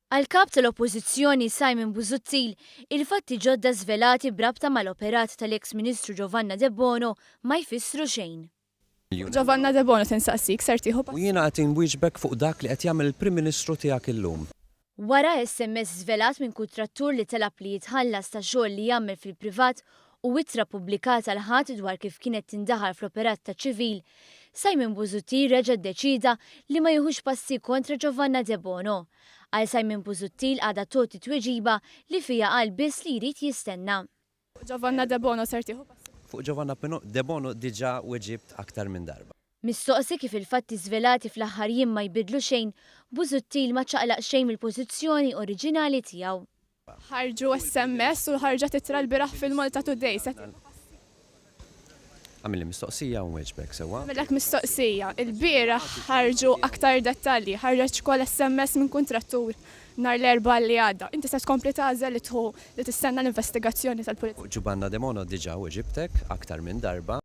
Għall-Kap tal-Oppożizzjoni Simon Busuttil, il-fatti ġodda żvelati b'rabta mal-operat tal-eks Ministru Giovanna Debono ma jfissru xejn. Giovanna Debono tinsaqsik, ser tieħu U jiena qed inwieġbek fuq dak li qed jagħmel il-Prim Ministru tiegħek illum. Wara SMS żvelat minn kuntrattur li talab li jitħallas ta' xogħol li jagħmel fil-privat u ittra ppubblikata l-Ħadd dwar kif kienet tindaħal fl-operat taċ-ċivil, Simon Busuttil reġa' ddeċieda li ma jieħux passi kontra Giovanna Debono. Għal Simon Busuttil għadha tgħoti tweġiba li fiha qal biss li jrid jistenna. Fuq Giovanna Debono ser tieħu passi? Fuq Giovanna Debono diġà weġibt aktar minn darba. Mistoqsi kif il-fatti żvelati fl-aħħar jiem ma jbiddlu xejn, Busuttil ma ċaqlaq xejn mill-pożizzjoni oriġinali tiegħu. Ħarġu SMS u ħarġet ittra lbieraħ fil-Malta Today. Se tieħu passi? Għamilli mistoqsija u nwieġbek, sewwa? Nagħmillek mistoqsija. Ilbieraħ ħarġu aktar dettalji. Ħarġet ukoll SMS minn kuntrattur nhar l-Erbgħa li għadda. Inti se tkompli tagħżel li tħu li tistenna l-investigazzjoni tal-Pulizija? Fuq Giovanna Debono diġà weġibtek aktar minn darba.